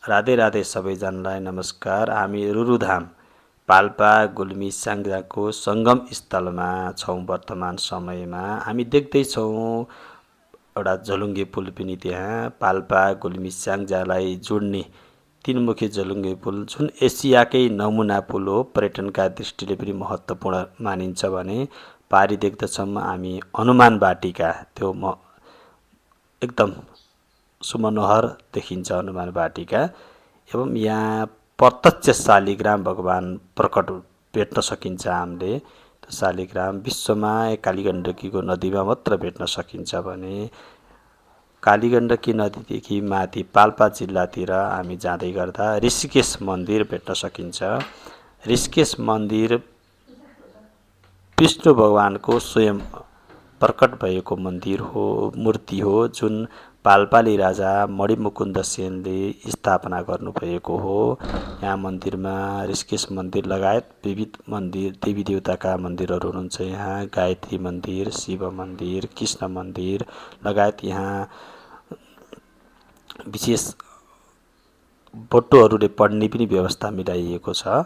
राधे राधे सबैजनालाई नमस्कार। हामी रुरुधाम पाल्पा गुल्मी स्याङ्जाको सङ्गम स्थलमा छौँ। वर्तमान समयमा हामी देख्दैछौँ एउटा झलुङ्गे पुल पनि त्यहाँ पाल्पा गुल्मी स्याङ्जालाई जोड्ने तीनमुखी झलुङ्गे पुल जुन एसियाकै नमुना पुल हो। पर्यटनका दृष्टिले पनि महत्त्वपूर्ण मानिन्छ भने पारी देख्दछौँ हामी हनुमान वाटिका त्यो एकदम सुमनोहर देखिन्छ हनुमान वाटिका। एवं यहाँ प्रत्यक्ष शालिग्राम भगवान प्रकट भेट्न सकिन्छ। हामीले शालिग्राम विश्वमा कालीगण्डकीको नदीमा मात्र भेट्न सकिन्छ भने कालीगण्डकी नदीदेखि माथि पाल्पा जिल्लातिर हामी जाँदै गर्दा ऋषिकेश मन्दिर भेट्न सकिन्छ। ऋषिकेश मन्दिर विष्णु भगवानको स्वयं प्रकट भएको मन्दिर हो, मूर्ति हो, जुन पाल्पाली राजा मणिमुकुन्द सेनले स्थापना गर्नुभएको हो। यहाँ मन्दिरमा ऋषिकेश मन्दिर लगायत विविध मन्दिर देवी देवताका मन्दिरहरू हुनुहुन्छ। यहाँ गायत्री मन्दिर, शिव मन्दिर, कृष्ण मन्दिर लगायत यहाँ विशेष फोटोहरूले पढ्ने पनि व्यवस्था मिलाइएको छ।